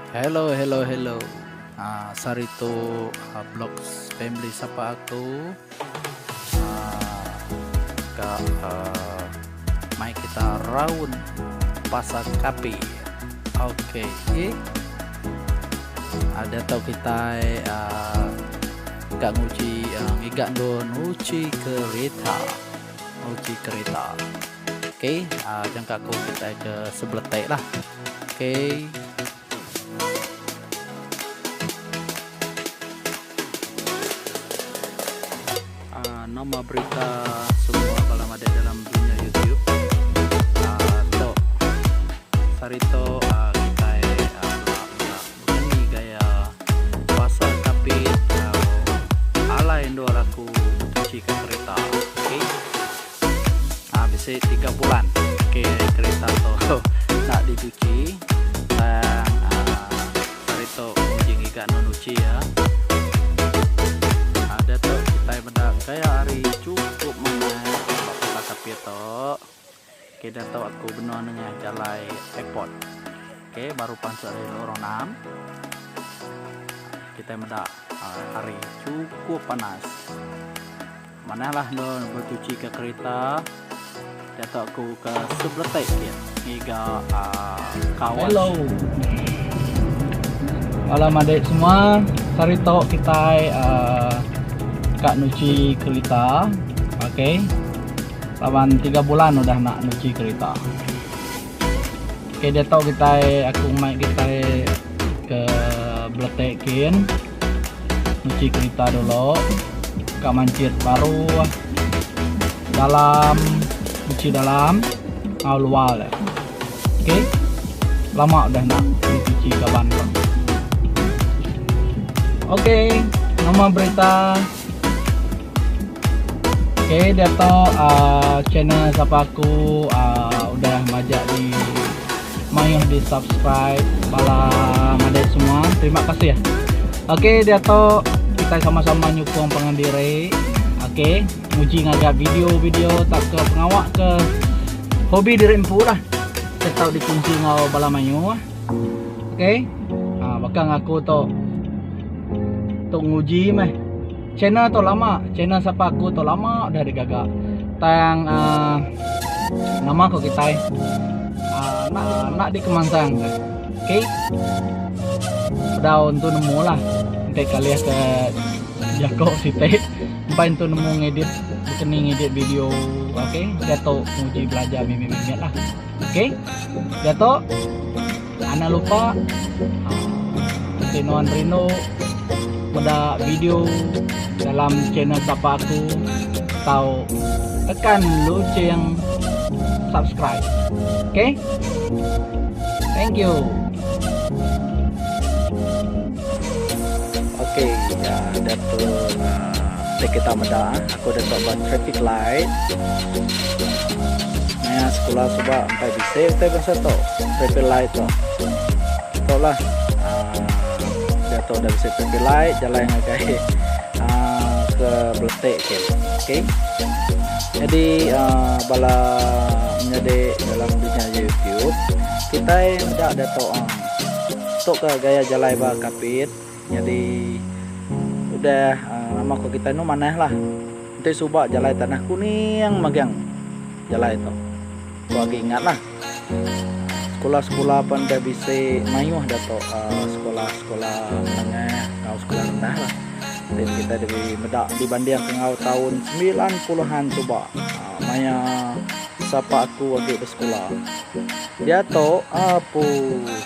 Hello hello hello uh, sehari tu uh, blog family sapa aku uh, ka uh, mai kita raun pasar kapi. Okey, eh. Ada tau kita uh, ka nguji uh, ngiga endur nguji kereta. Nguji kereta. Okey, uh, jangka aku kita ke sebeletek lah. Okey. Uh, nama berita semua bala madik dalam dunia YouTube. Uh, tok sehari tu uh, kitai uh, bela gaya pasar kapit enggau alai endur aku betuchi ka kereta. Okey. Uh, bisi 3 bulan okey kereta tu nak dituchi tang uh, sehari tu nguji ngiga anu nuchi iya. Uh, diatu kitai meda gaya hari chukup manah ba pasar kapit tu. Okey diatu aku benung nengah jalai airport. Okey baru pansut ari lorong enam. Kitai meda hari chukup panas. Manah lah endur betuchi ke kereta. Diatu aku ke sebeletek gin ngiga uhh car wash. Hello. Bala madik semua, sehari tu kitai uhh ka nuchi kereta. Okey. Laban tiga bulan udah nak nuchi kereta. Okey diatu kitai aku mai kitai ke beletek kin nuchi kerita dulu ka manchit baru dalam nuchi dalam enggau luar dia. Okey lama udah nak dituchi kaban tu. Okey nama berita Okay diatu uhh channel sapa aku uhh udah majak di mayuh di subscribe bala madai semua terima kasih. Okay diatu kitai sama-sama nyukung pangan diri okay nguji ngaga video-video tauka pengawa ke hobi diri empu lah ke tau dikunsi enggau bala mayuh. Okay uhh baka ngaku tu tu nguji meh. Channel tu lama, channel sapa aku tu lama udah digaga. Tang uhh nama ko kitai uhh nak nak dikemansang ka. Okay. Bedau entu nemu lah enti kalih ke jako siti empai entu nemu ngedit bekeni ngedit video okay diatu nguji belajar mimit mimit lah. Okay. Diatu Anang lupa enti nuan rindu meda video dalam channel sapa aku tau tekan loceng subscribe. Okay. Thank you. Okay, ya, datu uh, kita meda aku datu ba traffic light. Maya sekula suba empai bisi utai bansa tu traffic light tu. Tu lah aaa diatu udah bisi traffic light jalai ngagai aaa ke beletik ke. Okey. Nyadi aaa bala menyadi dalam dunya YouTube kitai meda diatu aaa tu ka gaya jalai ba Kapit nyadi udah aaa nama ko kitai enu manah lah. Enti suba jalai tanah kuning magang jalai tu. Ku agi ingat lah. Sekula-sekula pun dah bisi mayuh dah tu uhh sekula-sekula menengah enggau sekula rendah lah. Enti kita diberi meda dibanding enggau taun semilan puluhan suba uhh maya sapa aku agi besekula. Diatu apu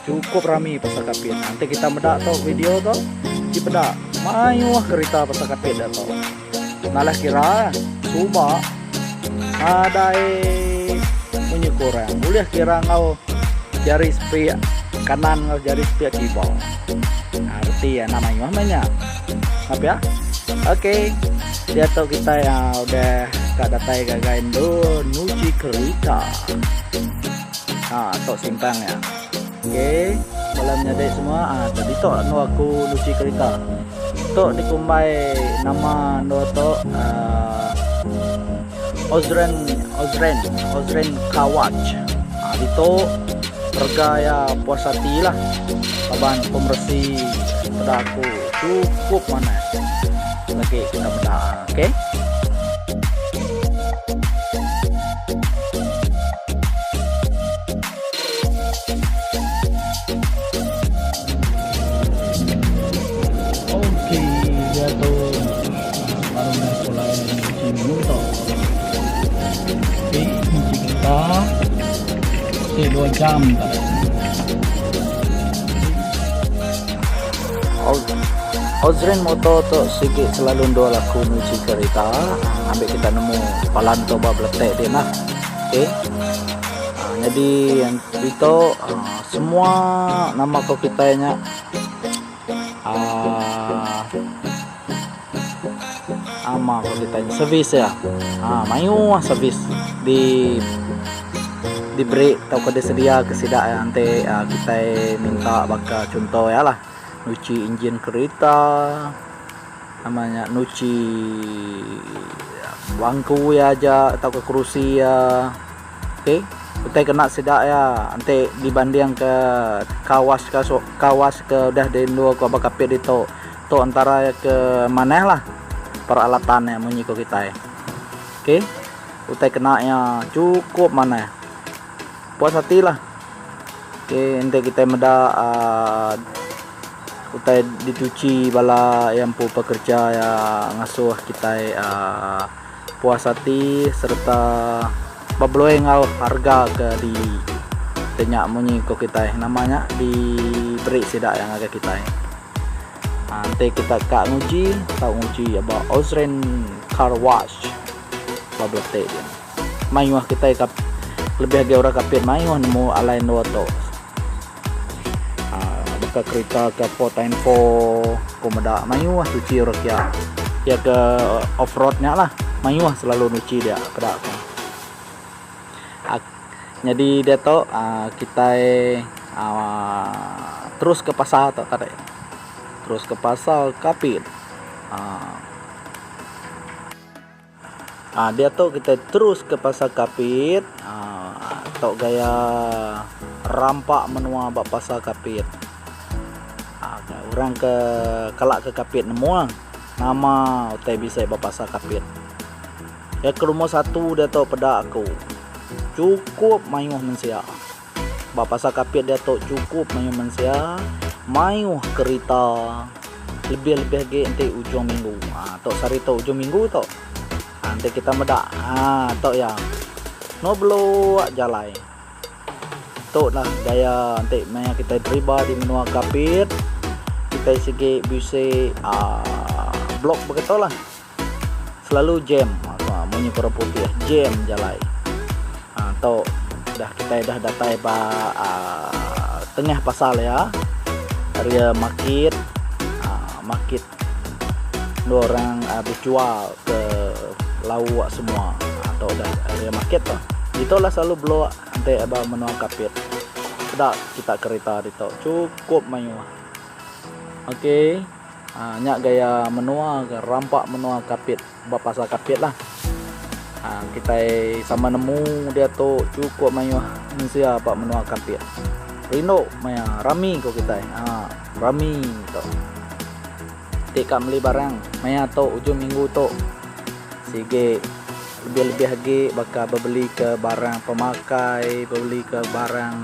chukup rami pasal kapit. Enti kita meda tu video tu dipeda mayuh kerita pasal kapit diatu. Ngalah kira suba nadai munyi kurang ulih kira enggau jari sepiak kanan enggau jari sepiak kiba. Reti iya enda mayuh meh nya. Pia. Okey diatu kitai udah ka datai ngagai endur nuchi kerita. Ha tu simpang iya. Okey bala menyadi semua ah ditu endur aku nuchi kerita. Tu dikumbai nama endur tu uhh Ozren Ozren Ozren Car Wash. Haa ditu. Rega iya puas ati lah laban pemeresi peda aku chukup manah lagi kita meda ok. Ok diatu baru meh pulai nyuci menu tu. Ok nyuci kereta ti dua jam tadi. Ozrin motor tu sigi selalu endur aku nyuci kereta ngambi kita nemu palan tu ba beletek dia nah. Ok. Nyadi ditu semua nama ko kitai nya uhh ama ko kitai nya servis iya uhh mayuh servis di diberi tauka disedia ke sida iya enti kitai minta baka chunto iya lah nyuchi enjin kerita nama nya nyuchi bangku iya aja tauka kerusi iya. Okey, utai kena sida iya enti dibanding ke car wash ke car wash ke udah di endur ku aba kapit ditu. Tu antara iya ke manah lah peralatan iya munyi ku kitai. Okey, utai kena iya chukup manah. Puas ati lah. Okey, enti kitai meda aaa utai dituchi bala iya empu pekerja iya ngasuh kitai aaa. Puas ati sereta bebeloi enggau harga ke di ti nya munyi ko kitai nama nya diberi sida iya ngagai kitai. Aaa enti kita ka nguji tau nguji aba Ozren Car Wash ba Beletik din. Mayuh kitai ka lebih agi orang Kapit mayuh nemu alai endur tu. Aaa baka kerita ke 4x4 ku meda mayuh cuci orang kia. Iya ke off road nya lah mayuh selalu nuchi dia peda ku. Aaa nyadi diatu aaa kitai aaa terus ke pasar tu tadi. Terus ke pasar Kapit aaa. Aaa diatu kitai terus ke pasar Kapit aaa tu gaya rampa menua ba pasar Kapit. Aaa orang ke kala ke Kapit nemu nama utai bisi ba pasar Kapit. Iya ke lumur satu diatu peda aku chukup mayuh mensia. Ba pasar Kapit diatu chukup mayuh mensia, mayuh kerita lebih-lebih agi enti ujung minggu. Haa tu sehari tu ujung minggu tu. Haa enti kita meda haa tu iya. Eno belu jalai. Tu lah gaya enti maya kitai deriba di menua Kapit kitai sigi bisi aaa blok begitu lah. Selalu jam munyi ke orang putih jam jalai. Haa tu dah kitai dah datai ba aaa tengah pasal iya area market aaa market endur orang bejual ke lauk semua tu dah area market tu. Ditu lah selalu belok enti ba menua Kapit. Peda kita kerita ditu chukup mayuh. Okey. Haa nya gaya menua ke rampa menua Kapit ba pasar Kapit lah. Haa kitai sama nemu diatu chukup mayuh mensia ba menua Kapit. Rindu maya rami ko kitai haa rami tu. Ti ka meli barang maya tu ujung minggu tu sigi lebih-lebih agi baka bebeli ke barang pemakai, bebeli ke barang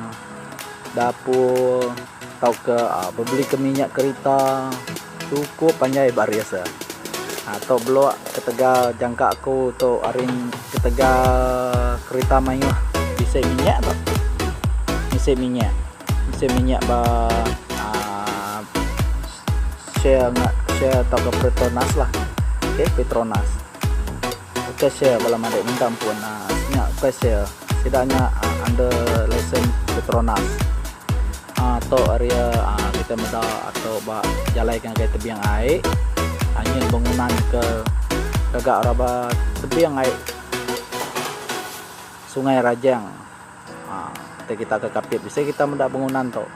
dapur. Tauka bebeli ke minyak kerita chukup panjai ba rias iya. Tu belok ketegal jangka aku tu ari ketegal kerita mayuh bisi minyak tu. Bisi minyak. Bisi minyak ba uhh share share tauka petronas lah. Okay petronas. Ukai share bala madik minta ampun uhh nya ukai share sida nya under lesen petronas. Aaa tu area aaa kitai meda ato ba jalai ke ngagai tebing ai nyin bangunan ke gaga ra ba tebing ai sungai Rajang aaa ti kita ke Kapit bisi kita meda bangunan tu.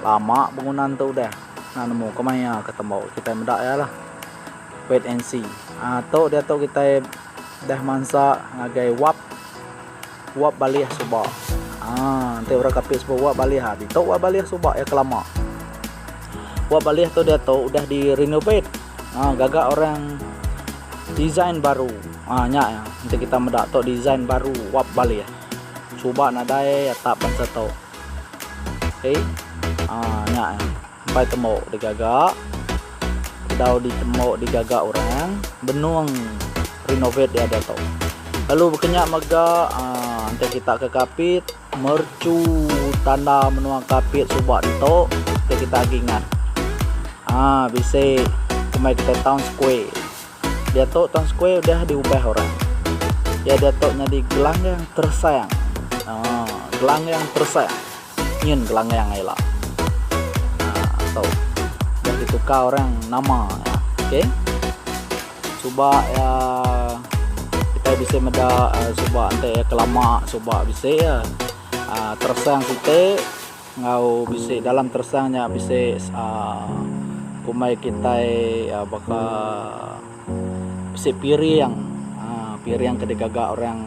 Lama bangunan tu udah enda nemu kemaya ke tembu kitai meda iya lah. Wait and see. Aaa tu diatu kitai dah mansa ngagai wap wap balih suba. Aa enti orang Kapit sebut Wak Balih ha ditu Wak Balih suba iya ke lama. Wak Balih tu diatu udah di renovate aa gaga orang design baru aa nya iya enti kita meda tu design baru Wak Balih. Suba nadai atap bansa tu. Okey aa nya iya empai tembu digaga bedau ditemu digaga orang benung renovate iya diatu. Lalu baka nya mega aaa enti kita ke Kapit mercu tanda menua Kapit suba ditu enti kita agi ingat aaa bisi kumbai kitai town square. Diatu town square udah diubah orang. Iya diatu nyadi gelanggang teresang aaa gelanggang teresang nyin gelanggang ila aaa tu udah ditukar orang nama iya okay. Suba iya kitai bisi meda suba enti iya ke lama suba bisi iya uhh teresang siti enggau bisi dalam teresang nya bisi uhh kumbai kitai baka bisi piring uhh piring ke digaga orang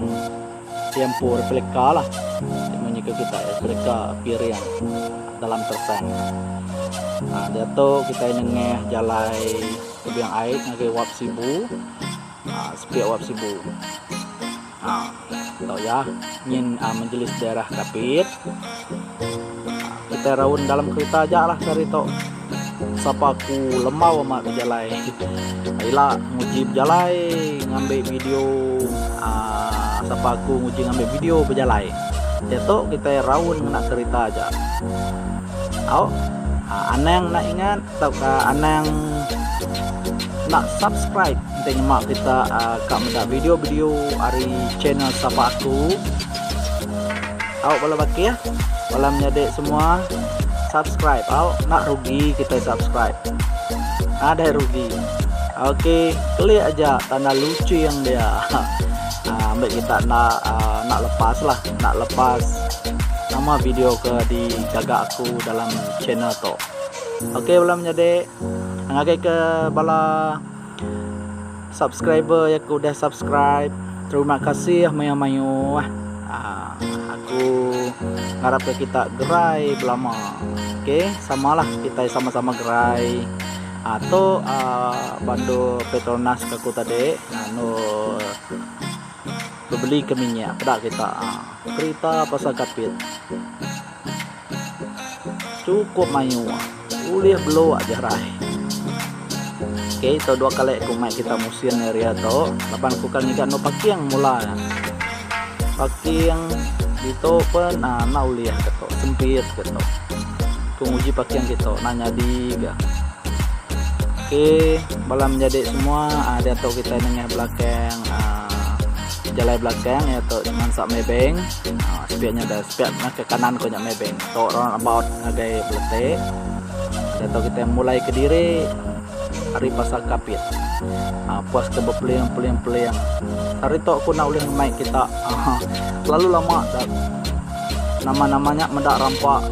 ti empu replika lah munyi ke kitai replika piring dalam teresang. Uhh diatu kitai nengah jalai. Tebing ai ngagai wap sibu uhh sepiak wap sibu uhh tau iya nyin uhh majlis daerah kapit kitai raun dalam kerita aja lah sehari tu sapa ku lembau amat bejalai ila nguji bejalai ngambi video uhh sapa aku nguji ngambi video bejalai diatu kitai raun ngena kerita aja au anang enda ingat. Tauka anang enda subscribe enti nyema kita ka meda video-video ari channel sapa aku. Au bala bakih, bala menyadi semua subscribe au enda rugi kitai subscribe. Nadai rugi. Okey, klik aja tanda lucing dia. Aaa ambi kita enda aaa enda lepas lah, enda lepas nama video ke digaga aku dalam channel tu. Ok bala menyadi ngagai ke bala subscriber yang udah subscribe terima kasih mayuh-mayuh aaa aku ngarap ke kita gerai belama ok samalah kitai sama-sama gerai aaa tu aaa bandu petronas ke aku tadi anu bebeli ke minyak peda kita aaa kerita pasal kapit. Chukup mayuh ulih belu aja rai. Ok tu dua kali aku mai kita musin area tu laban aku ka ngiga anu parking mula ne. Parking ditu pun uhh enda ulih ke tu sempit ke tu. Ku nguji parking kitu enda nyadi ga. Ok bala menyadi semua uhh diatu kitai nengah belakang uhh jalai belakang iya tu mansa Maybank uhh sepiak nya da. Pia meh ke kanan ko nya Maybank tu round about ngagai Beletik diatu kitai mulai kediri ari pasar Kapit uhh puas ke bepeling peling peling sehari tu aku enda ulih ngemai kita uhh kelalu lama da nama nama nya meda rampa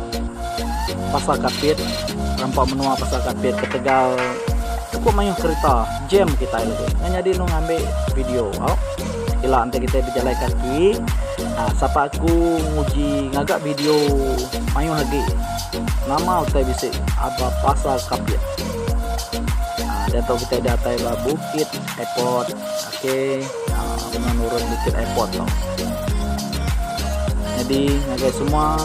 pasar Kapit rampa menua pasar Kapit ketegal cukup mayuh kerita jam kitai lagi nyadi anu ngambi video au. Ila enti kitai bejalai kaki aaa sapa aku nguji ngaga video mayuh agi nama utai bisi aba pasar kapit. Aaa diatu kitai datai ba bukit airport ok aaa benung nurun bukit airport tu. Nyadi ngagai semua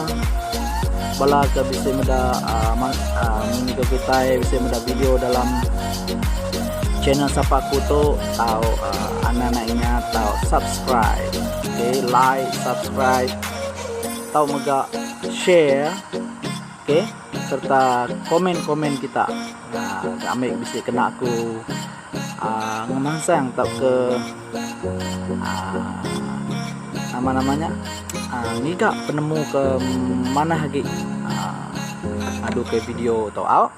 bala ke bisi meda aaa munyi ke kitai bisi meda video dalam channel sapa aku tu tau anak anak inya tau subscribe ok like subscribe tau mega share ok serta komen komen kita aaa ambi bisi kena aku aaa ngemansang tauka aaa nama nama nya aaa ngiga penemu ke manah agi aaa ngadu ke video tu au.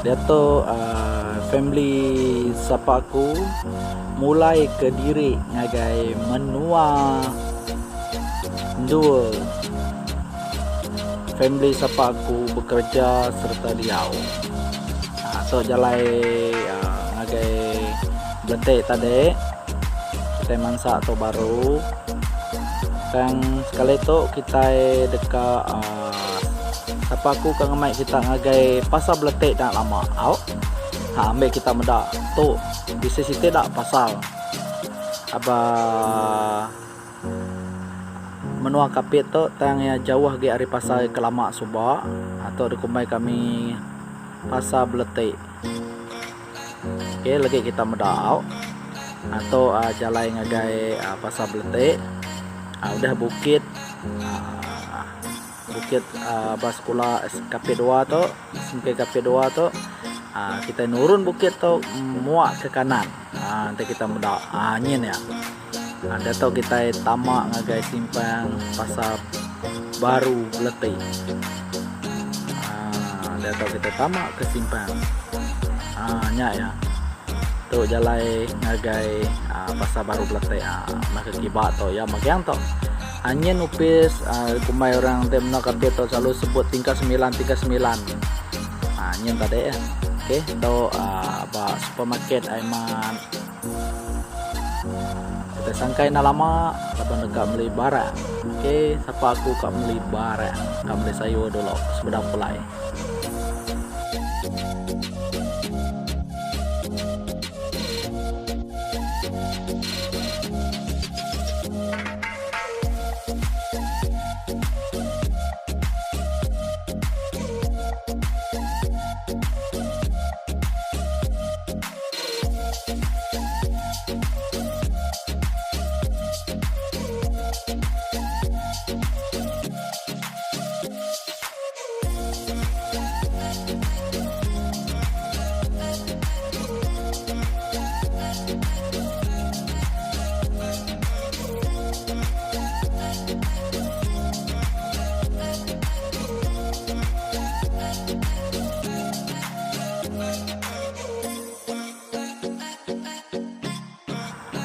Diatu family sapa aku mulai kediri ngagai menua endur family sapa aku bekereja sereta diau. Tu jalai ngagai Beletik tadi kitai mansa tu baru tang sekali tu kitai deka uhh sapa aku ka ngemai kita ngagai pasar Beletik da lama au ha ambi kita meda tu bisi siti da pasar aba menua Kapit tu tang iya jauh agi ari pasar ke lama suba tu dikumbai kami pasar Beletik. Okey lagi kita meda au. Ato uh, jalai ngagai uh, pasar Beletik. Udah bukit bukit ba sekula SKP 2 tu, SMK KP 2 tu. Kita nurun bukit tu muak ke kanan. Enti kita meda nyin iya. Diatu kitai tama ngagai simpang pasar baru Beletik. Aaa diatu kitai tama ke simpang. Aaa nya iya. Tu jalai ngagai aaa pasar baru Beletik aaa meh ke kiba tu iya megang tu. Anyin opis aaa kumbai orang ti meno kapit tu selalu sebut tingkat semilan tingkat semilan. Aaa nyin tadi eh. Okey tu aaa ba supermarket Aiman. Kitai sangkai enda lama laban deka meli barang. Okey sapa aku ka meli barang ka meli sayur dulu sebedau pulai.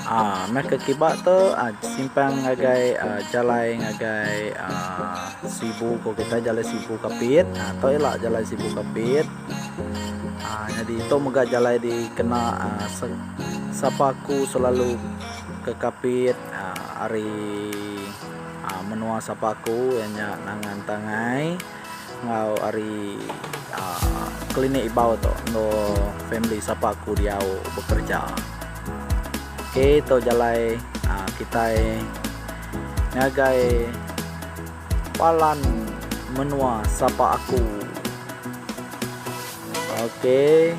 Aaa meh ke kiba tu aaa simpang ngagai aaa jalai ngagai aaa Sibu ko kitai jalai Sibu Kapit aaa tu ila jalai Sibu Kapit aaa nyadi tu mega jalai dikena aaa sapa aku selalu ke Kapit aaa ari aaa menua sapa aku iya nya Nangan Tangai. Enggau ari aaa klinik ibau tu endur family sapa aku diau bekereja. Ok tu jalai aaa kitai ngagai palan menua sapa aku. Ok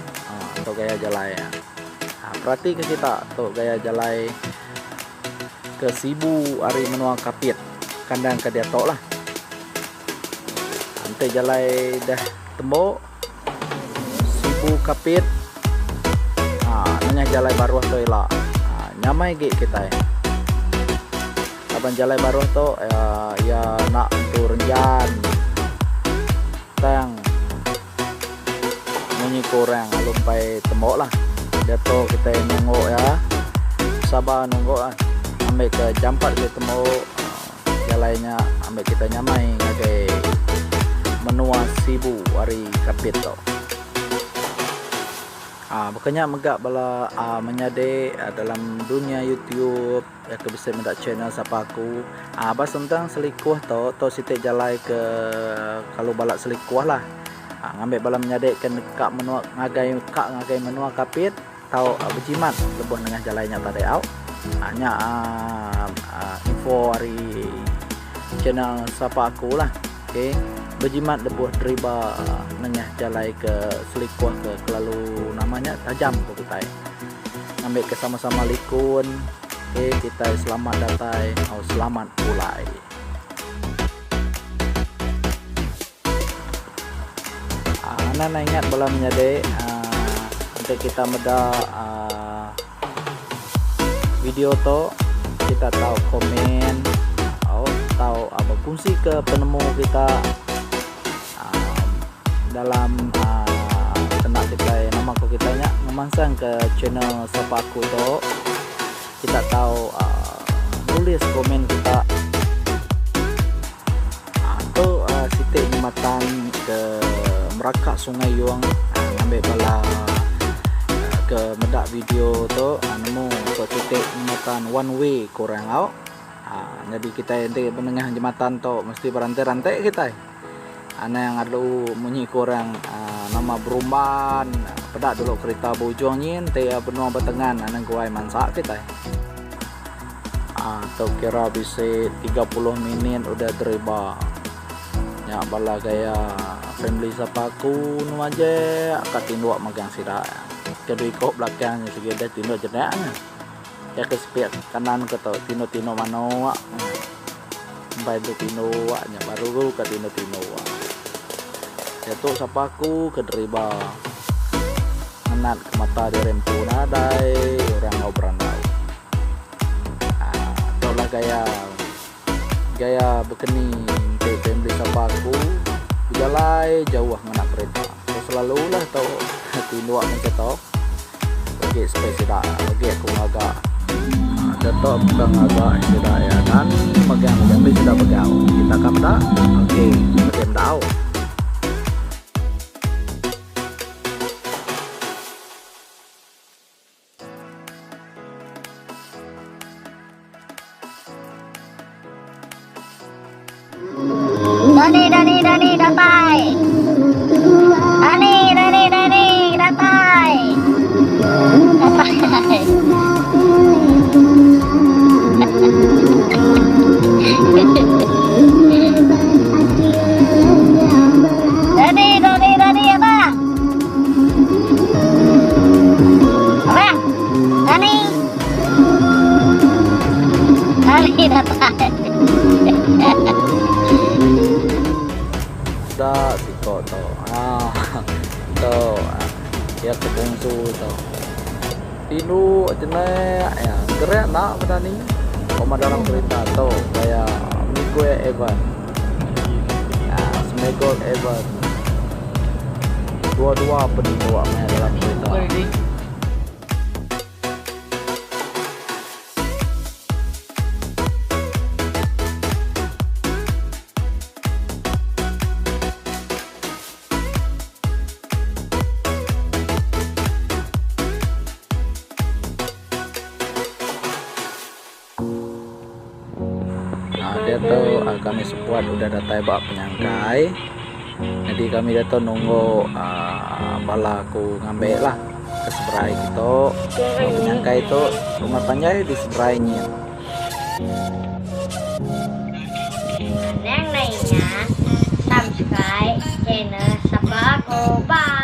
aaa tu gaya jalai aaa perati ke kita tu gaya jalai ke Sibu ari menua Kapit kandang ke diatu lah. Enti jalai dah tembu Sibu Kapit aaa nengah jalai baruh tu ila aaa nyamai agi kitai. Laban jalai baruh tu aaa iya enda entu renjan tang munyi ku orang lalu empai tembu lah. Diatu kitai nunggu iya sabar nunggu ambi ke jampat agi tembu. Jalai nya ambi kitai nyamai ngagai menua Sibu ari Kapit tu. Aaa baka nya mega bala aaa menyadi dalam dunya YouTube iya ke bisi meda channel sapa aku aaa ba sentang selikuh tu, tu siti jalai ke kalu bala selikuh lah. Aaa ngambi bala menyadi ke neka menua ngagai ka ngagai menua Kapit. Tau bejimat lebuh nengah jalai nya tadi au. Nya aaa info ari channel sapa aku lah. Okay bejimat lebuh deriba nengah jalai ke selikuh ke kelalu nama nya tajam ku kitai. Ngambi ke sama-sama likun okay kitai selamat datai enggau selamat pulai. Aaa anang ingat bala menyadi aaa enti kita meda aaa video tu kita tau komen au tau bekungsi ke penemu kita aaa dalam aaa kena. kitai nama ku kitai nya ngemansangka channel sapa aku tu kita tau uhh nulis komen kita. Uhh tu uhh siti jematan ke meraka sungai Yong uhh ngambi bala ke meda video tu nemu tu siti jematan one way ku orang au. Haa nyadi kitai enti benengah jematan tu mesti berantai-rantai kitai. Anang adu munyi ku orang aaa nama berumban peda dulu kerita ba ujung nyin ti iya benung ba tengan anang guai mansa kitai. Haa tu kira bisi 30 minit udah deriba nya bala gaya family sapa aku anu aja ka tinduk megang sida. Ke dua iko belakang nya sigi deh tinduk jenak nya. Iya ke sepiak kanan ke tu tinduk-tinduk manok empai entu tinduk nya baru ka tinduk-tinduk. Diatu sapa aku ke deriba ngenat ke mata diri empu nadai orang enggau berandau. Aaa tu lah gaya gaya bekeni enti family sapa aku bejalai jauh ngena kereta. Selalu lah tu tinduk mung tu. Agi sepai sida agi aku ngaga Dato buka ngaga sida iya dan megang mega sida begau kita ka meda okey agi meda au. Dani dani dani datai. Dani dani dani datai. Datai. Dani dani dani abang. Abang. Dani. Hari datai. Da siko tu. Ah tu iya ke bungsu tu. Tinduk jenak iya. Gerak enda peda ni. Pama dalam kerita tu gaya Miguel Evan. Ah Smegol Evan. Dua-dua peninduk meh dalam kerita. Diatu kami sebuat udah datai ba penyangkai jadi kami diatu nunggu aaa bala ku ngambi lah ke seberai kitu penyangkai tu rumah panjai di seberai nyin. Anang enda ingat subscribe channel Sapa Aku Bye.